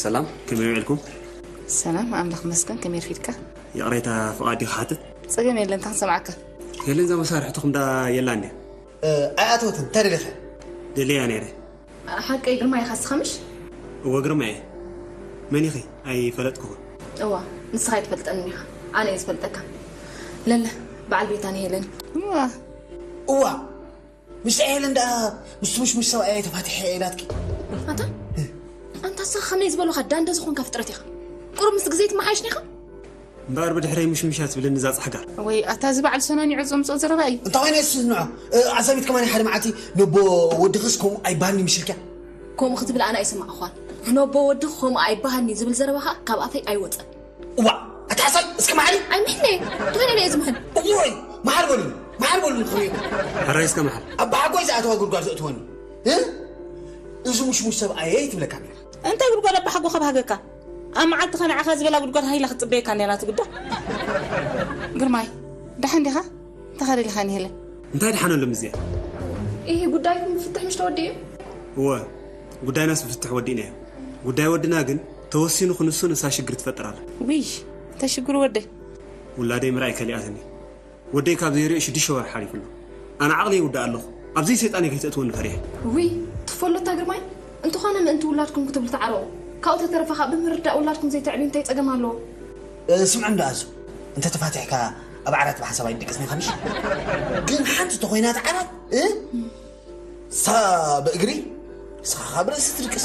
ሰላም፣ ከመይ ውዒልኩም? ሰላም፣ ኣምላኽ ይመስገን። ከመይ ኣርፊድካ? ይቕሬታ፣ ፍቓድ ዲኻ ክሓትት? ጸገም የለን፣ እንታይ ክንሰምዓካ? ሄለን፣ እዛ መሳርሕትኹም ዳ የላን ድያ? እ፣ ኣይኣተወትን፣ እንታይ ደሊኻ? ደልያ ነይረ። ሓቀይ ግርማ ኢኻ እስኻ ምሽ? እወ፣ ግርማ እየ። መን ኢኺ? ኣይፈለጥኩኹን። እዋ፣ ንስኻ ኣይትፈልጠንን ኢኻ። ኣነ እየ ዝፈልጠካ። ለለ፣ በዓል ቤታ ንሄለን። እዋ። እዋ፣ ምስ ሄለን ደኣ ምስ ምሽሙሽ ሰብኣይ ተፋቲሐ እየ ኢላትኪ። ኣታ? ኣንታ ንስኻ ከመይ ዝበሉኻ ዳንደ ዝኾንካ ፍጥረት ኢኻ። ቁሩብ ምስ ግዜ ትመሓየሽኒ ኢኻ። እምበኣር ብድሕረይ ምሽምሻ ትብለኒ እዛ ጻሕጋር። ወይ ኣታ እዚ በዓል ሰናኒዑ ዘምጽኦ ዘረባ እዩ። እንታይ ኮይነ እሱ ዝንዖ? እ፣ ኣዛሚት ከማን ሓደ መዓልቲ ነቦ ወድኽስ ከምኡ ኣይባህልኒ ምሽልክያ? ከምኡ ክትብል ኣነ ኣይሰማዕኳን። ነቦ ወድኽ ከምኡ ኣይባህልኒ ዝብል ዘረባ ኸኣ ካብ ኣፈይ ኣይወጸን። እዋ፣ ኣታ ሓሳይ፣ እስከ መሓሪ። ኣይምሕነ፣ እንታይ ኮይነ እየ ዝምሕን? እዋይ፣ መሓር በሉኒ፣ መሓር በሉኒ ክብሪ። ሕራይ እስከ መሓር። ኣብ ሓጎይ ዝኣተዋ ጉድጓድ ዘእትወኒ። እ? እዚ ሙሽሙሽ ሰብኣየይ ትብለካ ነይራ። እንታይ ጉድጓድ ኣባሓጎ ካብ ሃገካ? ኣብ መዓልትኻ ንዓኻ ዝበላ ጉድጓድ ሃይላ ክትጽበየካ ነይራ ትጉዳ። ግርማይ፣ ደሓን ዲኻ? እንታይ ከ ደሊኻ ንሄለ? እንታይ ደሓነሎም እዚኣ? ኢሂ፣ ጉዳይኩም ብፍትሕ ምሽ ተወዲኡ? እወ፣ ጉዳይናስ ብፍትሕ ወዲእናዮ። ጉዳይ ወድና ግን ተወሲኑ ክንሱ ንሳ ሽግር ትፈጥር ኣላ። ውይ፣ እንታይ ሽግር ወደይ? ውላደይ ምርኣይ ከሊኣትኒ። ወደይ ካብ ዘይርእዮ ሽዱሽተ ወርሒ ሓሊፉ ኣሎ። ኣነ ዓቕለይ ይውዳእ ኣለኹ። ኣብዘይ ሰይጣነይ ከይተእትወኒ ፈሪሐ። ውይ፣ ትፈሎታ ግርማይ፣ እንተኾነ ምእንቲ ውላድኩም ክትብሉ ተዓረቑ። ካብኡ ተተረፈ ኸኣ ብምርዳእ ውላድኩም ዘይተዕብዩ እንታይ ጸገም ኣለዎ? እ፣ ስምዑ እንዳ ኣዙ፣ እንተ ተፋቲሕካ ኣብ ዓራት ብሓሳብ ኣይትድቅስን ኢኻ ምሽ? ግን ሓንቲ ተኾይና እቲ ዓራት፣ እ? ንሳ ብእግሪ፣ ንስኻ ኸኣ ብርእሲ ትድቅስ።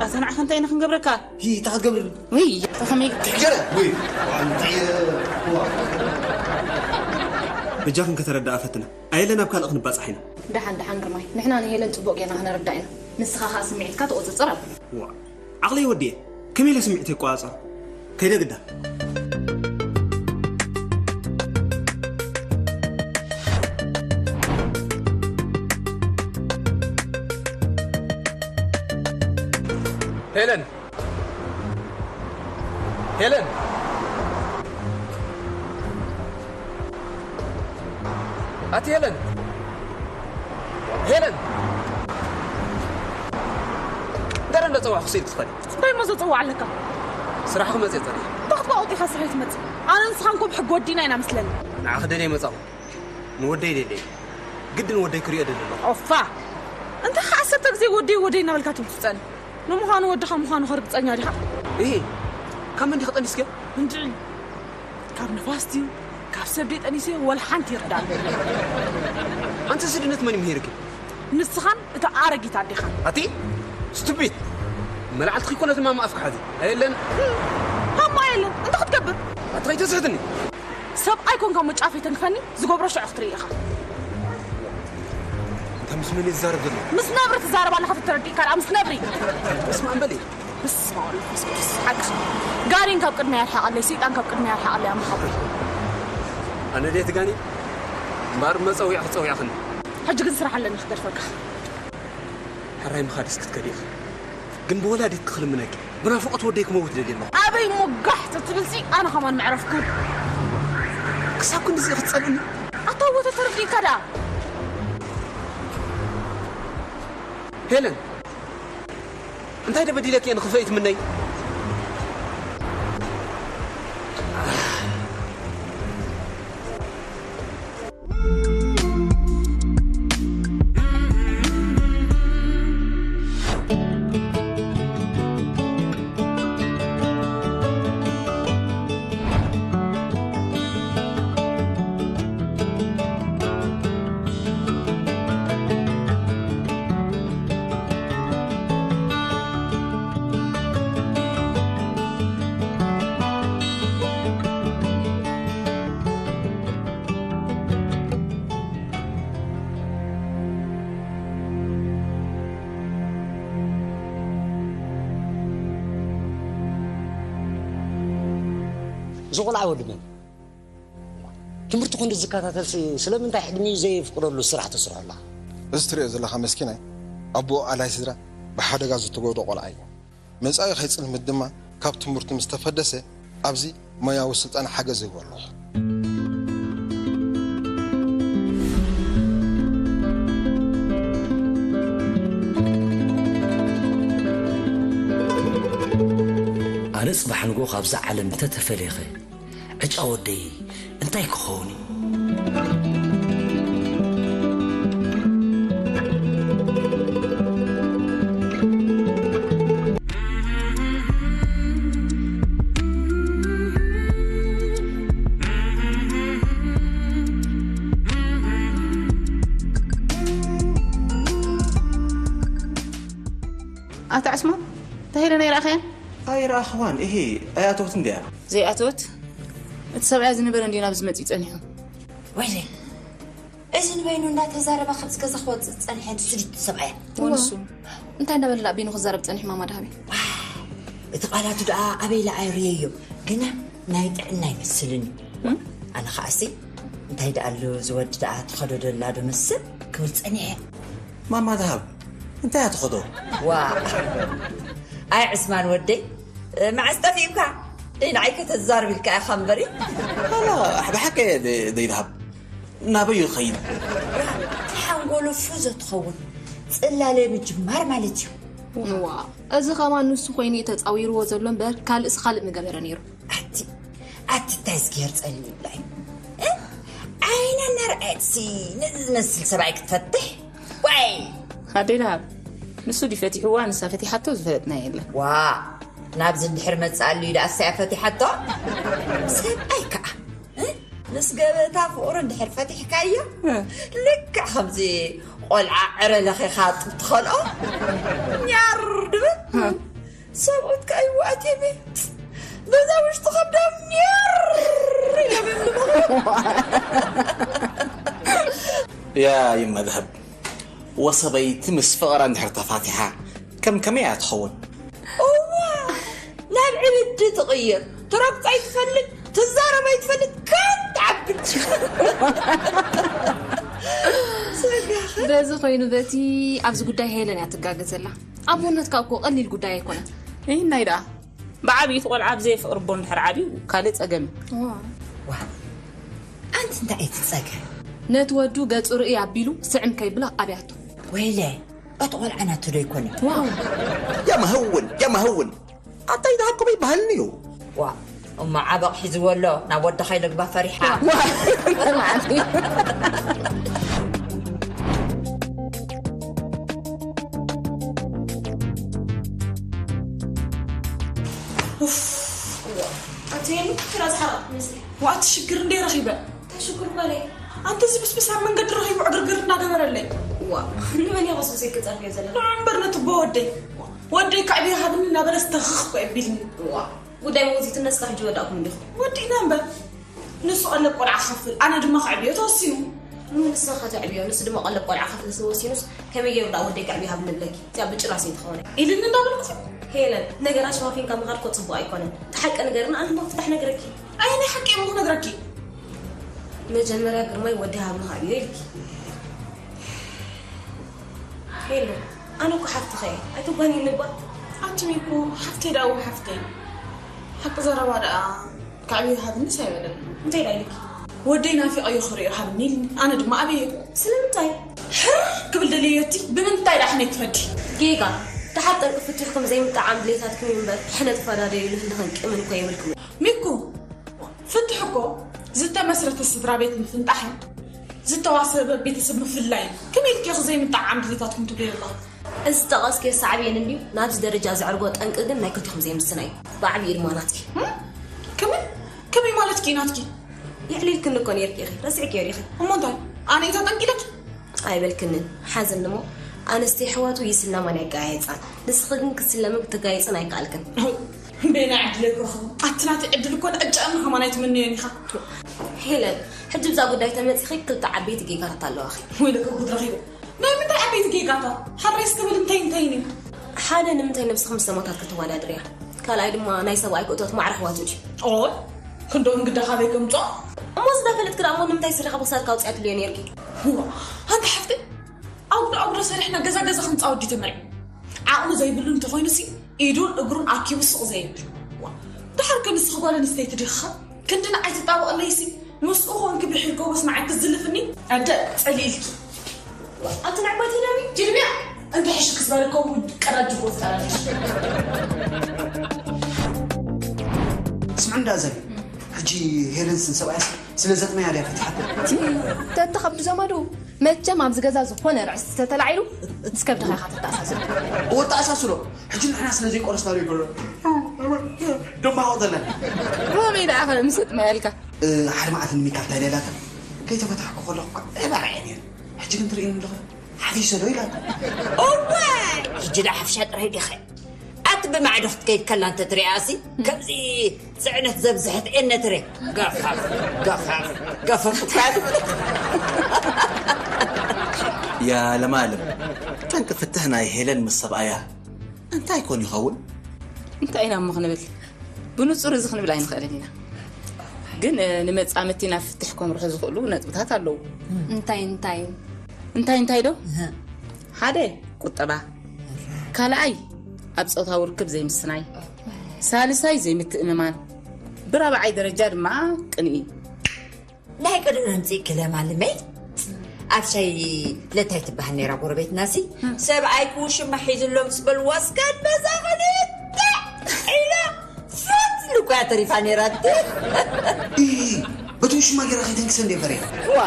ኣታ ንዓኻ እንታይ ኢና ክንገብረካ? ይይ፣ እንታይ ክትገብር? ውይ፣ ኣታ ከመይ? ትሕገረ፣ ውይ፣ እንታይ፣ ዋ። በጃኽን ከተረዳኣ ፈትና። ኣየለ ናብ ካልእ ክንባጻሕ ኢና። ደሓን፣ ደሓን ግርማይ፣ ንሕና ንሄለን ጽቡቕ ጌርና ክነረዳ ኢና። ንስኻ ኸኣ ስምዒትካ ተቖጻጸር ኣብሎ። ዋ፣ ዓቕለይ ወዲኤ፣ ከመይ ኢለ ስምዒተይ ይቆጻጸር? ከይደ ግዳ። ሄለን! ሄለን! ኣቲ ሄለን! ሄለን! ደረ እንዳ ጸዋዕኩ ስኢልኪ ትኸዲ። እንታይ እሞ ዘጽዋዕ ኣለካ? ስራሕ ክመጽእ ጸኒሐ። እንታይ ክትባቑጥ ኢኻ ስራሕ ትመጽእ? ኣነ ንስኻን ኮም ሕጊ ወዲና ኢና መስለኒ። ንዓኺ ደልየ መጻኹ። ንወደይ ደልየ። ግድን ወደይ ክሪኦ ደሊ ኣለኹ። ኦፋ! እንታይ ኸዓ ዓሰርተ ግዜ ወደይ ወደይ እናበልካ ትምጽእ ጸኒ። ንምዃኑ ወድኻ ምዃኑ ኸ ርግጸኛ ዲኻ? እሂ፣ ካብ መን ዲኺ ጠኒስክዮ? እንድዒ፣ ካብ ንፋስ ድዩ? ካብ ሰብ ድየ ጠኒሰዮ? ወላ ሓንቲ ይርዳእኒ። ኣንቲ እዚ ድነት መን እዩ ምሂርኪ? ንስኻን እታ ኣረጊት ኣዴኻን። ኣቲ? ስቱፒድ! መላዕልትኺ ኮነ ዝማማ ኣፍኪ ሓዚ። ኣየለን። ሃማ ኣየ እንታይ ክትገብር? ኣታ ከይተስሕትኒ። ሰብኣይ ኮንካ እሞ ጫፍ ይተንክፈኒ፣ ዝገብሮ ሽዑ ክትርኢ ኢኻ። እንታይ ምስ መን እየ ዝዛረብ ዘለኹ? ምስ ነብሪ ትዛረብ ኣለኻ፣ ተተረዲእካ ደኣ፣ ምስ ነብሪ። በስመ ኣብ በል። በስመ ኣብ ወመንፈስ ቅዱስ። ሓቅኻ። ጋኔን ካብ ቅድመይ ኣርሕቐለይ፣ ሰይጣን ካብ ቅድመይ ኣርሕቐለይ፣ ኣምላኽ ኣቦይ። ኣነ ድየ እቲ ጋኔን? እምበኣር መጸውዒ ክጸውዒኽኒ። ሕጂ ግን ስራሕ ኣለኒ ክገድፈካ። ሕራይ ምኻድስ ክትከዲ ኢኺ። ግን ብወላዲትኪ ክልምነኪ። ብናፍቖት ወደይ ክመውት ደልየ ኣለኹ። ኣበይ እሞ ጋሕ ተትብልሲ ኣነ ከማን መዕረፍኩ። ክሳብ ክንድዚ ክትጸልእኒ? ኣታ ወተ ተረዲእካ ደኣ። ሄለን፣ እንታይ ዶ በዲለኪ እየ ንኽፈይ ትምነይ? እዚ ቆልዓ ወዲ መን? ትምህርቲ ክንዲ ዝከታተልሲ ስለምንታይ ሕድሚኡ ዘየፍቅደሉ ስራሕ ትስርሖ ኣለኻ? እዚ ትሪኦ ዘለኻ መስኪናይ ኣቦኡ ኣላይ ስድራ ብሓደጋ ዝተጎድኦ ቆልዓ እዩ። መጻኢ ከይጽልምት ድማ ካብ ትምህርቱ ምስ ተፈደሰ ኣብዚ ሞያዊ ስልጠና ሓገዝ ይህቦ ኣለኹ። ኣነ ጽባሕ ንግሆ ካብዛ ዓለም እንተተፈለየኸ ዕጫ ወደይ እንታይ ክኸውን እዩ? ኣታ ዕስማን፣ እታ ሄለን ኣይረኣኸያን? ኣይረኣኽዋን፣ እሂ፣ ኣይኣተወትን ድያ? ዘይኣተወት? እቲ ሰብኣያ ዝነበረ እንድዩ ናብዚ መጺኡ ጸኒሑ። ወይለይ፣ እዚ ንበይኑ እንዳተዛረበ ካብዚ ገዛ ክወጽእ ዝጸንሐ ንሱ ድዩ እቲ ሰብኣያ? ወንሱ፣ እንታይ እንዳበለ ደኣ በይኑ ክዛረብ ጸኒሑ ማማ ደሃበይ? ዋይ፣ እቲ ቃላቱ ደኣ ኣበይ ኢለ ኣይርእየዮ፣ ግና ናይ ጥዕና ኣይመስልን እዩ። እም? ኣነ ኸኣሲ፣ እንታይ ደኣ ኣሎ እዚ ወዲ ደኣ ትኸዶ ደላ ዶ መስል ክብል ጸኒሐ። ማማ ደሃብ፣ እንታይ እያ ትኸዶ? ዋ፣ ኣይ ዕስማን ወደይ፣ መዓስ ጠፊእካ? ደይ ንዓይ ከተዛርብ ኢልካ ኢኻ እምበሪ። ኣላ፣ ብሓቂ እየ ደ-፣ ደይ ደሃብ። ናበይ እዩ ዝኸይድ? ሓንጎሉ ፉዞ ትኸውን። ጽላለ ምጅማር ማለት እዩ። ዋ፣ እዚ ኸማን ንሱ ኮይኑ እዩ ተጻዊርዎ ዘሎ እምበር፣ ካልእስ ካልእ ምገበረ ነይሩ። ኣቲ፣ ኣቲ እንታይ ዝገይር ጸሊም ይብላ እዩ? እ? ዓይና እናረኣየትሲ ነዚ ዝመስል ሰብኣይ ክትፈትሕ? ዋይ! ኣደይ ደሃብ፣ ንሱ ድዩ ፈቲሕዋ፣ ንሳ ፈቲሓቶ ዝፈለጥና የለን። ዋ፣ ናብዚ እንድሕር መጽኣሉ እዩ ደኣ እሳያ ፈቲሓቶ? ሰብኣይ ከኣ፣ እ? ምስ ገበታ ፍቕሩ እንድሕር ፈቲሕካዮ፣ እ። ልክዕ ከምዚ ቆልዓ ዕረ ለኺኻ ጡብ ትኸልኦ፣ ኛር ድብል። እ። ሰብኡት ከኣ ይዋእት የሜ። በዛ ውሽጢ ከብዶም ኔር ኢሎም ይብሉ። ያ ይመድህብ፣ ወሰበይቲ ምስ ፍቕራ እንድሕር ተፋቲሓ፣ ከም ከመይ እያ ትኸውን? እዋ፣ ናብ ዕብዲ ትቕይር። ትረግጾ ኣይትፈልጥ፣ ትዛረብ ኣይትፈልጥ፣ ከም ትዓብድ። ጸጋኸ? በዚ ኮይኑ በቲ ኣብዚ ጉዳይ ሄለን እያ ትጋገ ዘላ። ኣቦነትካ እኮ ቀሊል ጉዳይ ኣይኮነን። እይ፣ ናይ ደኣ። ብዓብዩ እቲ ቆልዓ ኣብ ዘየፍቅር ኣቦ እንድሕር ዓብዩ፣ ካልእ ጸገም እዩ። ዋ። ዋ። ኣንቲ እንታይ እየ ትጸገ? ነቲ ወዱ ገጹ ርእይ ኣቢሉ ስዕም ከይብላ ኣብያቶ። ወይለ፣ እቲ ቆልዓ ናቱ ዶ ይኮነ? ዋ። የማህውን፣ የማህውን። ኣታይ ደሃብ ከመይ ይበሃልኒ እዩ? ዋ፣ እሞ ዓበቕ ሒዝዎ ኣሎ፣ ናብ ወድኻ ኢለግባ ፈሪሓ። ዋ፣ ተማዕዲ። ኡፍ፣ ዋ፣ ኣቲ ሄሉ፣ ግራ ዝሓረቐ ትመስሊ። ዋ፣ ኣቲ ሽግር እንደ ረኺበ። እንታይ ሽግር ጓለይ? ኣንቲ እዚ ብስብስ ኣብ መንገዲ ረኺቡ ዕግርግር እናገበረለይ። ዋ፣ ንመን እየ ክስብስ ክጸርፍ እየ ዘለና? ንዓ እምበር ነቲ ኣቦ ወደይ። ወደይ ከዕብዮ ሃብኒ እናበለ ዝተኽኽ እኮ የቢልኒ። ዋ፣ ጉዳይ ሞግዚትነት እስካብ ሕጂ ወዳእኩም እንዲኹም። ወዲእና እምበር፣ ንሱ ቀለብ ቆልዓ ክኸፍል፣ ኣነ ድማ ከዕብዮ ተወሲኑ። ንስኻ ተዕብዮ፣ ንሱ ድማ ቀለብ ቆልዓ ክኸፍል ተወሲኑስ፣ ከመይ ገይሩ ደኣ ወደይ ከዕብዮ ሃብኒ ብለኪ? እዚኣ ብጭራስ ኣይትኸውን። ኢልኒ እንዳበልኩ። ሄለን፣ ነገራት ሸፋፊንካ ምኻድ እኮ ጽቡቕ ኣይኮነን። እቲ ሓቂ ንገርኒ፣ ኣነ ድማ ፍታሕ ነግረኪ። ኣየናይ ሓቂ እሞ ክነግረኪ? መጀመርያ ግርማይ ወዲ ሃብኒ ከዕብዮ ኢልኪ። ሄሎ፣ ኣነ እኮ ሓፍትኻ እየ። ኣይትጓንይኒ እባ። ኣቲ ሚኩ፣ ሓፍተይ ደኣ እወ ሓፍተይ። ሓቂ ዘረባ ደኣ ከዕብዮ ሃብንስ ኣይበለኒ። እንታይ ደኣ ኢልኪ? ወደይ ናፊቐዮ ክርእዮ ሃብኒ ኢልኒ። ኣነ ድማ ኣበዮ። ስለምንታይ? ሕር ክብል ደልየዮ እቲ ብምንታይ ደኣ ሕነይ ትፈዲ? ጌጋ። ደሓር ጠንቂ ፍትሕኩም ዘይምጥዓም ድሌታትኩም እዩ እምበር፣ ሕነ ተፈዳደይሉ ህልኽን ቅምን እኮ የብልኩም። ሚኩ፣ ፍትሕ እኮ ዝተመስረተ ስድራ ቤት ምፍንጣሕን ዝተዋሰበ ቤተሰብ ምፍላይን። ከመይ ኢልኪ ኢኺ ዘይምጥዓም ድሌታትኩም ትብሊ ዘለኹ? እዚ ዝጠቐስክዮ ሳዕቤን እንድዩ ናብዚ ደረጃ ዘዕርጎ ጠንቂ ግን ናይ ክልቲኹም ዘይምስናይ እዩ። ብዓብዪ ድማ ናትኪ። እም? ከመይ? ከመይ ማለትኪ ናትኪ? የዕሊልክኒ እኮ ነይርኪ ኢኺ። ረሲዕክዮ ዲኺ? እሞ እንታይ? ኣነ እየ ጠንቂ ኢለኪ? ኣይበልክንን። ሓዘኒ እሞ ኣንስቲ ኣሕዋቱ ይስለማን ይጋየጻን። ንስኺ ግን ክትስለምን ክትጋየጽን ኣይከኣልክን። በየናይ ዕድል ክረኽቦ? ኣቲ ናተይ ዕድል እኮ ንዕጨቕኒ ከማን ኣይትምነዮን ኢኻ። ሄለን፣ ሕጂ ብዛ ጉዳይ ተመጺኺ ክልተ ዓበይቲ ጌጋታት ኣለዋኺ። ወይለከ ጉድ ረኺበ። ናይ ምንታይ ዓበይቲ ጌጋታት? ሕራይ እስክብል እንታይን እንታይን እዩ? ሓደ ንምንታይ ነብስኺ ምስ ሰማታት ከተወዳድርያ? ካልኣይ ድማ ናይ ሰብኣይኪ እቶት ማዕረ ኣሕዋቱ ድዩ? ኦይ፣ ክንድኦም ግዳ ካበይ ከምጽኦ? እሞ ዝዳፈለጥኪ ደኣ እሞ ንምንታይ ስሪኻ ብክሳድካ ኣውጺኣትልዮ ነይርኪ? እዋ፣ ኣንቲ ሓፍተይ፣ ኣጉዶ ኣጉዶ ሰሪሕና ገዛ ገዛ ክንጻወት ድዩ ተመሪዕና? ዓቕሚ ዘይብሉ እንተኾይኑሲ ኢዱን እግሩን ኣኪቡ ሱቕ ዘይብል። ዋ፣ ደሓር ከ ንስኺ ጓል ኣንስተይቲ ዲኺ? ክንዲ ንዓይ ትጣበቐለይሲ ምስኡ ኮንኪ ብሒር ጎቦስ ንዓይ ክትዝልፍኒ? ኣደ ጸሊልኪ። ኣቲ ንዕባይ ትደሚ ጅልብያ እንተ ሕሽክስ በለ ከምኡ ቀዳጅ ጎፍጠረልሽ። ስምዕ እንዳ ዘር፣ ሕጂ ሄለንስን ሰብኣያስ ስለ ዘጥመያ ድያ ፈቲሓቶ? ተተኸብዱ ዘመዱ መቸም ኣብዚ ገዛ ዝኾነ ርዕሲ ተተላዒሉ ምስ ከብድኻ ኢኻ ተተኣሳስሮ። እወ ተኣሳስሮ። ሕጂ ንሕና ስለ ዘይቆረስና ዶ ይገብሮ? ደንባቆ ዘለና። ከመይ ደኣ ኸ ምስ እጥመየልካ? እ፣ ሓደ መዓልቲ ንሚካ እንታይ ኢላታ? ከይተፈታሕኩ ከለኹ እኳ እባርዐ ነይረ። ሕጂ ግን ትርእይኒ ኣለኹ። ሓፊሰ ዶ ኢላታ? እወ! ሕጂ ደኣ ሓፍሻ ጥራይ ዲኸ? ኣቲ ብማዕዶ ክትከይድ ከላ እንተ ትሪኣሲ፣ ከምዚ ጽዕነት ዘብዝሐት ኤነ ትሬ። ገፈፍ፣ ገፈፍ፣ ገፈፍ እኳ እያ ትብል። ያ ለማለም፣ ጠንቂ ፍትሕ ናይ ሄለን ምስ ሰብኣያ እንታይ ኮን ይኸውን? እንታይ ኢና እሞ ክንብል? ብንጹር እዚ ክንብል ኣይንኽእልን ኢና። ግን፣ እ፣ ንመጻምድቲ ናብ ፍትሕ ከምርሑ ዝኽእሉ ነጥብታት ኣለዉ። እንታይ እንታይ? እንታይ እንታይ ዶ? እህ። ሓደ፣ ቁጠባ። ካልኣይ፣ ኣብ ጾታዊ ርክብ ዘይምስናይ። ሳልሳይ፣ ዘይምትእምማን። ብራብዓይ ደረጃ ድማ ቅንኢ። ናይ ቅድም ኣምጺእኪ ለማልመይ። ኣብ ሻይ ለታይ ትበሃል ነይራ ጎረቤትና ሲ። ሰብኣይኪ ውሽማ ሒዙ ኣሎ ምስ በልዋ፣ እስካን በዛ ኸደት ኢላ ፋት ኢሉ እኮ እያ ተሪፋ ነይራ። ኢ፣ በቲ ውሽማ ገይራ ከይተንክሰ እንደ ፈሪያ። ዋ።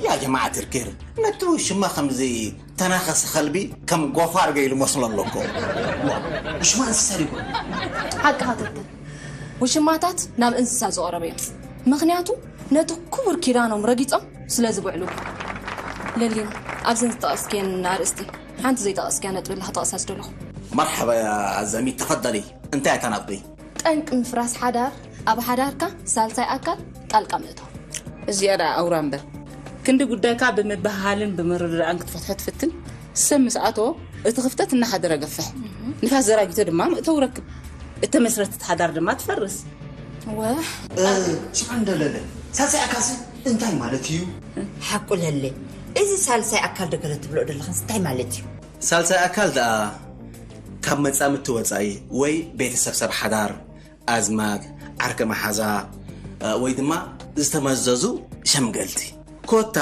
ያ ጀማዓት ርኬር፣ ነቲ ውሽማ ከምዚ ተናኸሲ ከልቢ ከም ጎፋር ገይሉ መስሎ ኣሎ እኮ። ዋ፣ ውሽማ እንስሳ ድዩ? ሓቅኻ ተተ። ውሽማታት ናብ እንስሳ ዝቐረቡ እዮም። ምኽንያቱ ነቲ ክቡር ኪዳኖም ረጊጾም ስለ ዝውዕሉ። ለሊና፣ ኣብዘን ዝጠቐስክየን ኣርእስቲ ሓንቲ ዘይጠቐስክያ ነጥቢ ኣላ ክጠቕሳ ዝደለኹ። መርሓባ ያ ዘሚት፣ ተፈደሊ። እንታይ እታ ነጥቢ? ጠንቂ ምፍራስ ሓዳር፣ ኣብ ሓዳርካ ሳልሳይ ኣካል ጣልቃ ምእታው። እዚኣ ደኣ ኣውራ እምበር። ክንዲ ጉዳይካ ብምብህሃልን ብምርድዳእን ክትፈትሖ ትፍትን፣ ሰብ ምስ ኣተወ እቲ ክፍተት እናሓደረ ገፍሕ። ንፋስ ዘራጊቶ ድማ መእተዊ ረክብ። እተመስረተት ሓዳር ድማ ትፈርስ። ወሕ። እ፣ ስምዒ እንዶ ለለ፣ ሳልሳይ ኣካልሲ እንታይ ማለት እዩ? ሓቁ ለለ፣ እዚ ሳልሳይ ኣካል ዶ ገለ ትብሎ ዘለኻስ እንታይ ማለት እዩ? ሳልሳይ ኣካል ደኣ ካብ መጻምድቲ ወጻኢ ወይ ቤተሰብ ሰብ ሓዳር፣ ኣዝማድ፣ ዓርኪ መሓዛ፣ እ፣ ወይ ድማ ዝተመዘዙ ሸምገልቲ። ኮታ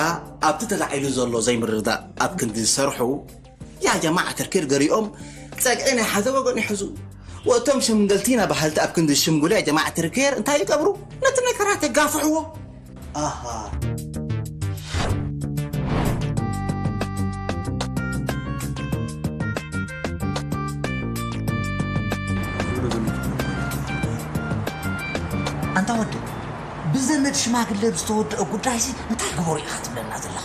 ኣብቲ ተላዒሉ ዘሎ ዘይምርድዳእ ኣብ ክንዲ ዝሰርሑ፣ ያ ጀማዓ ክርክር ገሊኦም ጸግዒ ናይ ሓደ ወገን ይሕዙ። ወእቶም ሸምገልቲ ኢና በሃልቲ ኣብ ክንዲ ዝሽምግሉ፣ ያ ጀማዓ ክርክር እንታይ ይገብሩ? ነቲ ነገራት የጋፍሕዎ። ኣሃ። ኣንታ ወዲ፣ ብዘመድ ሽማግለ ብዝተወደአ ጉዳይሲ እንታይ ግበሩ ኢኻ ትብለና ዘለኻ?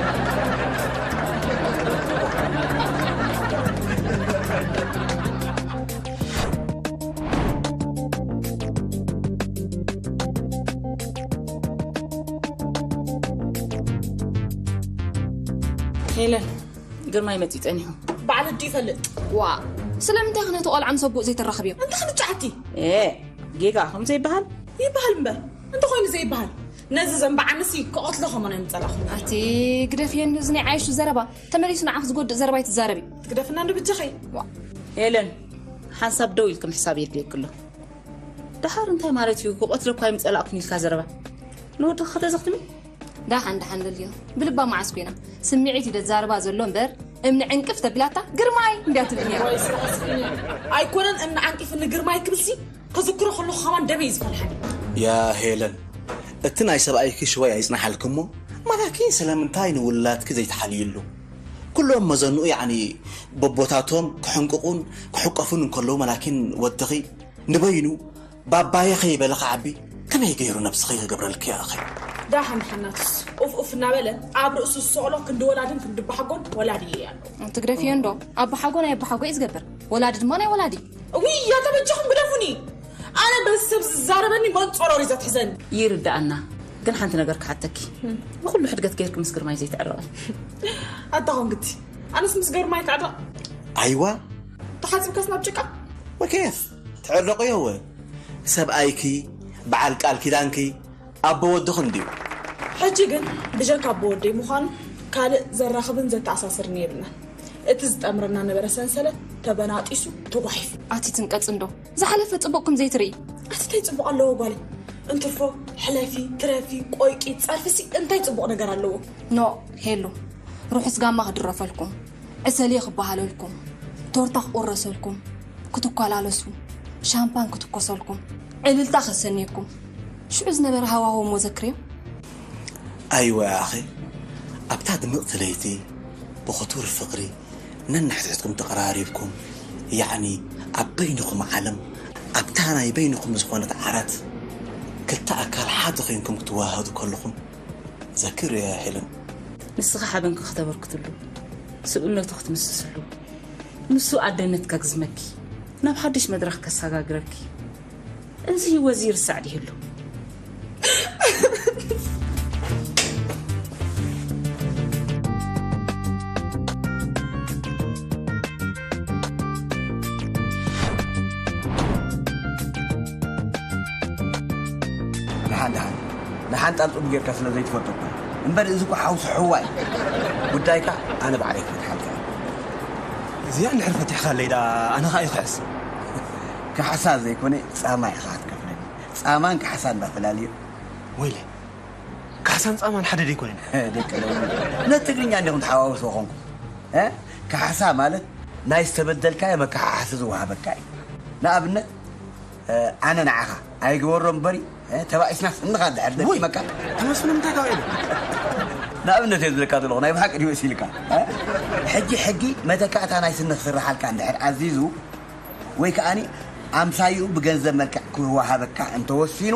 ሄለን፣ ግርማይ መጺኡ ጸኒሑ። በዓል ኣዱ ይፈልጥ። ዋ፣ ስለምንታይ ኢኺ ነቲ ቆልዓ ምስ ኣቦኡ ዘይተራኽብዮ? እንታይ ክንጫዓቲ? ኤ፣ ጌጋ ከምዚ ይበሃል? ይበሃል እምበር፣ እንተኾይኑ ዘይበሃል። ነዚ ዘንበዓንሲ ክቐትሎ ከማን ኣይምጸላኹን። ኣቲ ግደፍየኒ፣ እዚ ናይ ዓይሹ ዘረባ። ተመሊሱ ንዓኺ ዝጎድእ ዘረባ ኣይትዛረቢ። ትግደፍና እንዶ ብጀኸይ። ዋ። ሄለን፣ ሓንሳብ ደው ኢልኪ ምሕሳብ የድልየኪ ኣሎ። ደሓር እንታይ ማለት እዩ? ክቐትለኳ ኣይምጸላእኩን ኢልካ ዘረባ። ንወድኺ ከተዘኽትሚ? ደሓን ደሓን ደልዮ። ብልባ መዓስ ኮይና። ስምዒት እዩ ደዛረባ ዘሎ እምበር፣ እምኒ ዕንቅፍ ተቢላታ፣ ግርማይ እንድያ ትብል ነይራ። ወይ ስራሕ ስኒ። ኣይኮነን እምኒ ዓንቂፍ ንግርማይ ክብልሲ፣ ከዝክሮ ከለኹ ከማን ደመይ እዩ ዝፈልሓኒ። ያ ሄለን፣ እቲ ናይ ሰብኣይኪ ሽወይ ኣይጽናሓልኪ እሞ፣ ማለትኪ ስለምንታይ ንውላድኪ ዘይትሓልይሉ? ኩሎም መዘንኡ ያዕኒ በቦታቶም ክሕንቅቑን ክሕቀፉን እንከለዉ፣ ማለትኪ ወድኺ ንበይኑ ባባየ ከይበለ ክዓቢ ከመይ ገይሩ ነብስኺ ክገብረልኪ ይኽእል? ዳሓን ሓናትስ ኡፍ ኡፍ እናበለ ኣብ ርእሱ ዝሰቕሎ ክንዲ ወላድን ክንዲ ኣቦሓጎን ወላዲ እየ ኣሎ። ትግደፍዮ እንዶ፣ ኣቦሓጎ ናይ ኣቦሓጎ እዩ ዝገብር፣ ወላዲ ድማ ናይ ወላዲ። እውይ፣ ያ ተበጃኹም ግደፉኒ። ኣነ በዚ ሰብ ዝዛረበኒ መንጸሮር እዩ ዘትሕዘኒ። ይርድኣና፣ ግን ሓንቲ ነገር ክሓተኪ። ንኹሉ ሕድገት ገይርኪ ምስ ግርማይ ዘይትዕረቒ። ኣታ ኾንግቲ፣ ኣነስ ምስ ግርማይ ክዕረቕ? ኣይዋ። ተሓጺብካስ ናብ ጭቃ? ወኬፍ፣ ትዕረቕዮ እወ። ሰብኣይኪ፣ በዓል ቃል ኪዳንኪ፣ ኣቦ ወድኺ እንድዩ። ሕጂ ግን ብጀካ ኣቦ ወደይ ምዃኑ ካልእ ዘራኽብን ዘተኣሳስርን የብልናን። እቲ ዝጠምረና ነበረ ሰንሰለት ተበናጢሱ ተጓሒፉ። ኣቲ ትንቀጽ እንዶ፣ ዝሓለፈ ጽቡቕኩም ዘይትርኢ። ኣቲ እንታይ ጽቡቕ ኣለዎ ጓለይ? እንትርፎ ሕለፊ፣ ትረፊ፣ ቆይቂ፣ ጸርፍሲ እንታይ ጽቡቕ ነገር ኣለዎ? ኖ፣ ሄሉ፣ ርሑስ ጋማ ክድረፈልኩም፣ ዕሰል ክበሃለልኩም፣ ቶርታ ክቑረሰልኩም፣ ክትኮላለሱ፣ ሻምፓን ክትኮሰልኩም፣ ዕልልታ ከሰንየኩም፣ ሽዑ ዝነበረ ሃዋህው እሞ ዘክርዮ። ኣይወ ኣኺ፣ ኣብታ ድምቕቲ ለይቲ ብኽቱር ፍቕሪ ነንሕድሕድኩም ተቐራሪብኩም፣ ያዕኒ ኣብ በይንኹም ዓለም፣ ኣብታ ናይ በይንኹም ዝኾነት ዓራት ክልተ ኣካል ሓደ ኮይንኩም ክትወሃሃዱ ከለኹም ዘክርዮ ያ ሄለን። ንስኺ ሓበንኪ ክተበርክትሉ፣ ስብእነቱ ክትምስስሉ፣ ንሱ ኣደነትካ ክዝመኪ፣ ናብ ሓድሽ መድረኽ ከሰጋግረኪ፣ እዚ ህይወት እዚ ይርሳዕ ድዩ ኣሎ? ደሓን፣ ደሓን። ንሓንጣል ጡብ ጌርካ ስለ ዘይትፈልጦ እኮ። እምበር እዚ እኮ ሓውሲ ሕዋ እዩ። ጉዳይካ ኣነ ባዕለይ ክፈትሓልካ እየ። እዚኣ እንድሕር ፈቲሕካለይ ደኣ ኣነ ኸኣ ይኽሕስ። ካሕሳ ዘይኮነ ጻማ ኢኻ ክትከፍለኒ። ጻማን ካሕሳን እንዳፈላልዮ። ወይለ፣ ካሕሳን ጻማን ሓደ ደይኮነን። ደቂ ሎሚ ነቲ ትግርኛ እንዲኹም ተሓዋውስዎ ኾንኩም። እ? ካሕሳ ማለት ናይ ዝተበደልካዮ መካሓሲ ዝወሃበካ እዩ። ንኣብነት፣ እ፣ ኣነ ንዓኻ ኣይግበሮ እምበሪ፣ እ፣ ተባኢስና ስንኻ እንድሕር ወይ፣ ደኪመካ። ተመስሎ ንምንታይ ካብ ኢሉ? ንኣብነት እየ ዝብለካ ዘለኹ፣ ናይ ብሓቂ ድዩ መሲልካ? እ? ሕጂ ሕጊ መተካእታ ናይ ስኒ ክስርሓልካ እንድሕር ኣዚዙ፣ ወይ ከኣኒ ኣምሳይኡ ብገንዘብ መልክዕ ክወሃበካ እንተወሲኑ፣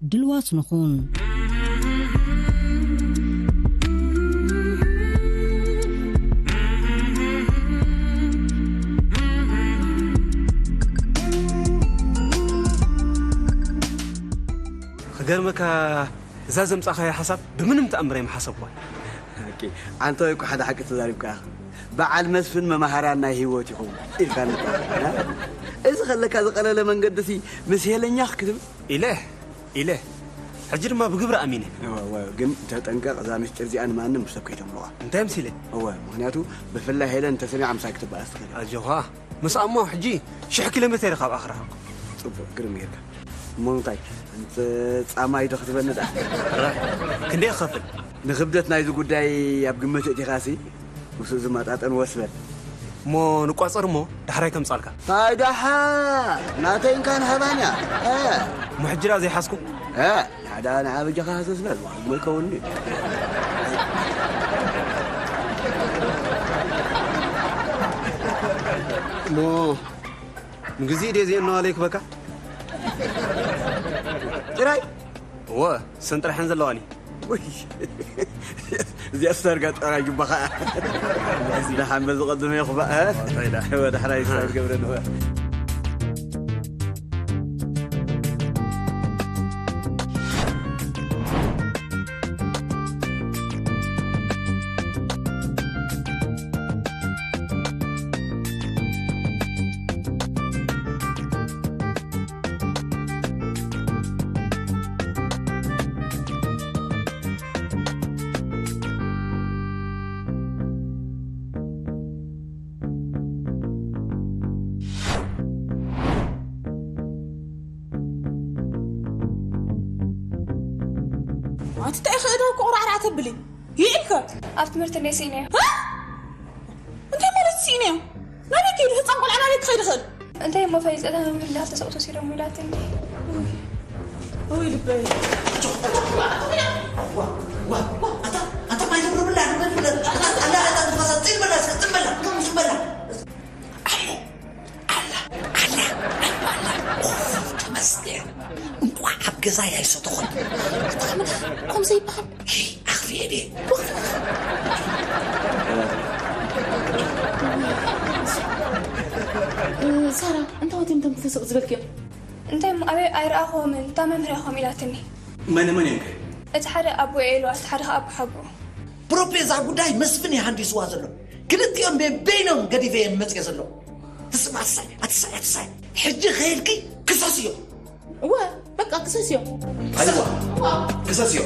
ድልዋት ንኹን። ክገርመካ፣ እዛ ዘምጻኻያ ሓሳብ ብምንም ተኣምር ኣይምሓሰብኳን። ሓቂ፣ ኣንተ ወይ እኮ ሓደ ሓቂ ተዛሪብካ ኢኻ። በዓል መስፍን መማህራን ናይ ህይወት ይኸውን ኢልካ ነበር። እዚ ከለካ ዝቐለለ መንገዲ ሲ ምስ ሄለኛ ክትብል ኢለ፣ ኢለ። ሕጂ ድማ ብግብሪ ኣሚነ። እወ፣ እወ፣ ግን ተጠንቀቕ፣ እዛ ምስጢር እዚኣ ንማንም ሰብ ከይተምልቓ። እንታይ ምሲለ? እወ፣ ምኽንያቱ ብፍላይ ሄለን ተሰሚዓ ምሳይ ክትበኣስ ትኽእል እያ። ኣጆኻ፣ ምስኣ እሞ ሕጂ ሽሕ ኪሎ ሜተር ኢኻ ኣብኣ ክረኽበካ። ጽቡቕ፣ ግርም ጌርካ። እሞ እንታይ፣ እንተ ጻማይ ዶ ክትበኒ ደኣ? ሕራይ፣ ክንደይ ክኸፍል? ንኽብደት ናይዚ ጉዳይ ኣብ ግምት እቲኻሲ፣ ምስኡ ዝመጣጠን ወስበል። እሞ ንቋጸር እሞ ዳሕራይ ከምጻልካ። ታይ ደሓር፣ ናተይ እንካን ሃባን እያ። እ። እሞ ሕጂ ደኣ ዘይሓዝኩ? እ፣ ንሓዳ ንዓ በጃኻ ሃሰስ በል፣ ዋላ እሞ ይከውንኒ። እሞ ንግዜኡ ድየ ዘየነዋለይ ክበካ? ጥራይ? እወ፣ ሰን ጥራሕን ዘለዋኒ። ውይ፣ እዚኣ ስታር ጋር ጠራይ ጁባኻ። ደሓን በዚ ቀድመ ይኹባእ፣ እ? እንታይ ደኣ? ወደ ሕራይ ስታር ገብረ ንኹባእ። ኣቲ እንታይ ኢኺ እዳ ቁርዓር ኣተብሊ? ይኢልከ? ኣብ ትምህርቲ እንደ ስኢነ። እ? እንታይ ማለት ስኢነ? ናበይ ከይዱ? ህፃን ቆልዓ ናበይ ክኸይድ ይኽእል? እንታይ እሞ ፈሊጠ? እታ መምህር እንዳልተሰብእቶ ሲሮም ኢላትኒ። ወይ ልበይ። ዋ፣ ዋ፣ ዋ፣ ኣታ፣ ኣታ ማይ ተብሎ ብላ፣ ኣታ፣ ኣላ፣ ኣታ፣ ንፋሳ፣ ጽን በላ፣ እስከ ጽን በላ፣ ጽን በላ። ኣሞ፣ ኣላ፣ ኣላ፣ ኣላ፣ ኣላ። ኦፍ፣ ተመስገን። እንቋዕ ኣብ ገዛይ ኣይሰተኹን። ኣታ፣ ከምዚ ይበሃል? ሂ፣ ኣኽፊኤ ድየ? እ፣ ሳራ፣ እንታይ ወትዮም እቶም ክልተ ስቕ ዝበልክዮም? እንታይ እሞ ኣበይ ኣይረኣኹዎምን፣ እታ መምህር እያ ከምኡ ኢላትኒ። መን መን እዮም ከ? እቲ ሓደ ኣቦ ኤሉ፣ እቲ ሓደ ኸኣ ኣቦ ሓጎ። ፕሮፔ እዛ ጉዳይ መስፍን እዩ ሃንዲስዋ ዘሎ። ክልቲኦም በበይኖም ገዲፈ እየ መጽየ ዘሎ። ትስማ፣ ኣትሳይ፣ ኣትሳይ፣ ኣትሳይ። ሕጂ ከይድኪ ክሰስዮ። እወ፣ በቃ ክሰስዮ። ኣይዋ፣ ክሰስዮ።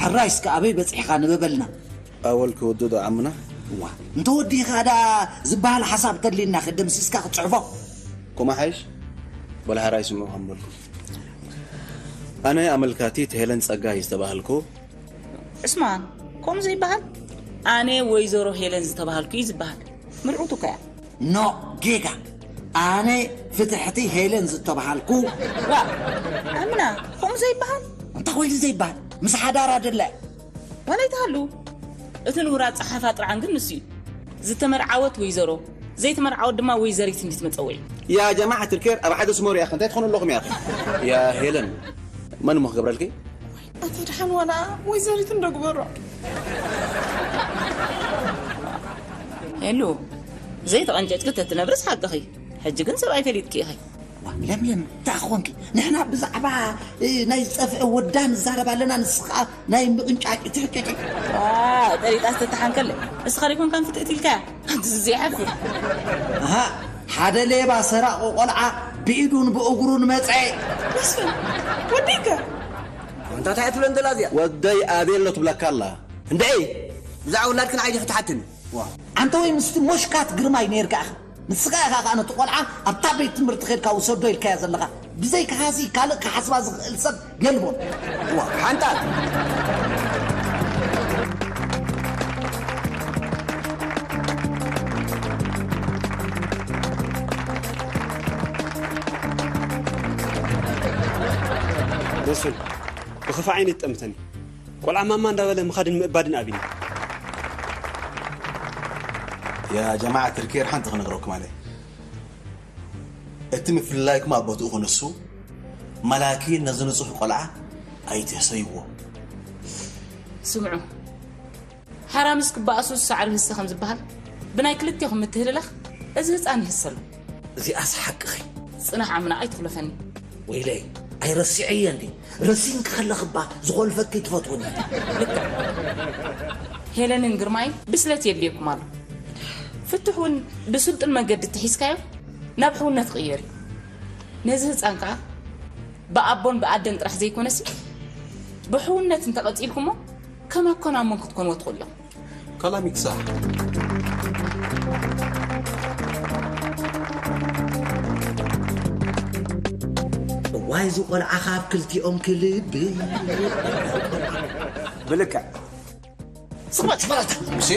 ሕራይ እስከ ኣበይ በጺሕኻ ንበበልና። ኣወል ክወድእ ዶ ዓምና? እዋ፣ እንተ ወዲኻ ደኣ ዝበሃል ሓሳብ ተድልየና ከደምሲስካ ክትጽሕፎ። ኮማ ሓይሽ? በል ሓራይ ስምዑ ከም በልኩ። ኣነ ኣመልካቲት ሄለን ጸጋይ ዝተባህልኩ። እስማን፣ ከምኡ ዘይበሃል? ኣነ ወይዘሮ ሄለን ዝተባህልኩ እዩ ዝበሃል። ምርዑቱ ከ እያ? ኖ፣ ጌጋ። ኣነ ፍትሕቲ ሄለን ዝተባሃልኩ። ዋ፣ ኣምና፣ ከምኡ ዘይበሃል? እንታይ ኮይኑ ዘይበሃል? ምስ ሓዳራ ደለ። ዋላ ይትሃሉ። እቲ ንቡር ኣጸሓሕፋ ጥርዓን ግን ንሱ እዩ። ዝተመርዓወት ወይዘሮ፣ ዘይተመርዓወት ድማ ወይዘሪት እንዲት መጸውዒ። ያ ጀማዓት ልኬር፣ ኣብ ሓደ ስሞር ያኸ እንታይ ትኾኑ ኣለኹም ያኸ? ያ ሄለን፣ መን እሞ ክገብረልኪ? ኣቲ ድሓን ዋላ ወይዘሪት እንዶ ግበሮ። ሄሉ፣ ዘይተቐንጨጭኪ ተትነብርስ ሓቅኺ። ሕጂ ግን ሰብኣይ ፈሊጥኪ ኢኺ። ዋ፣ ለምለም፣ እንታይ ኾንኪ? ንሕና ብዛዕባ፣ እ፣ ናይ ዝጠፍአ ወዳ ንዛረብ ኣለና፣ ንስኻ ናይ ምቕንጫጭ ትሕጨጭ። ዋ፣ ጠሪጣ ዝተተሓንከለ። ንስኻ ደይኮንካን ፍትእት ኢልካያ? ኣንቲ ዘይሓፍር። ኣሃ፣ ሓደ ሌባ ሰራቂ ቆልዓ ብኢዱን ብእግሩን መጸ። መስፍን፣ ወደይከ? ኣንታ እንታይ ትብለን ዘላ እዚኣ? ወደይ ኣቤሎ ትብለካ ኣላ። እንድዒ፣ ብዛዕባ ውላድክን ዓይዲ ክትሓትኒ። ዋ። ኣንተ ወይ ምስቲ ሞሽካት ግርማይ ነይርካ ኢኻ። ንስኻ ኢኻ ከኣ ነቲ ቆልዓ ኣብታ ቤት ትምህርቲ ኬድካ ውሰዶ ኢልካያ ዘለኻ። ብዘይካ ሃሲ ካልእ ክሓስባ ዝኽእል ሰብ የልቦን። ዋ፣ ሓንጣል። መስፍን፣ ብኽፋ ዓይኒ ይጠምተኒ። ቆልዓ ማማ እንዳበለ ምኻድን ምእባድን ኣብኒ። يا جماعة الكير ሓንቲ ክነግረኩም ኣነ። እቲ ምፍልላይኩም ኣብ ቦትኡ ክንሱ፣ መላኪን ነዚ ንጹህ ቆልዓ ኣይትህሰይዎ። ስምዑ፣ ሓራምስ ክበኣሱ ሳዕሪ ህሰ ከም ዝበሃል፣ ብናይ ክልቴኹም ምትህልላኽ እዚ ህፃን ይህሰሉ። እዚኣስ ሓቅኺ። ፅናሕ ዓምና ኣይትኹለፈኒ። ወይለይ፣ ኣይረሲዐየ እንዲ ረሲንኪ ከለኽባ ዝኾልፈኪ ትፈትውኒ። ሄለንን ግርማይ ብስለት የድልየኩም ኣሎ። ፍትሕ እውን ብስልጡን መገዲ ተሒዝካዮ ናብ ሕውነት ክቕየር እዩ። ነዚ ህፃን ከዓ ብኣቦን ብኣደን ጥራሕ ዘይኮነሲ ብሕውነት እንተቐፂልኩሞ ከም ኣኮን ኣሞን ክትኮንዎ ትኽእሉ ኢኹም። كلامك صح. እዋይ እዚ ቆልዓ ካብ ክልቲኦም ክልብ ብልክዕ ስማት ስማት ሙሴ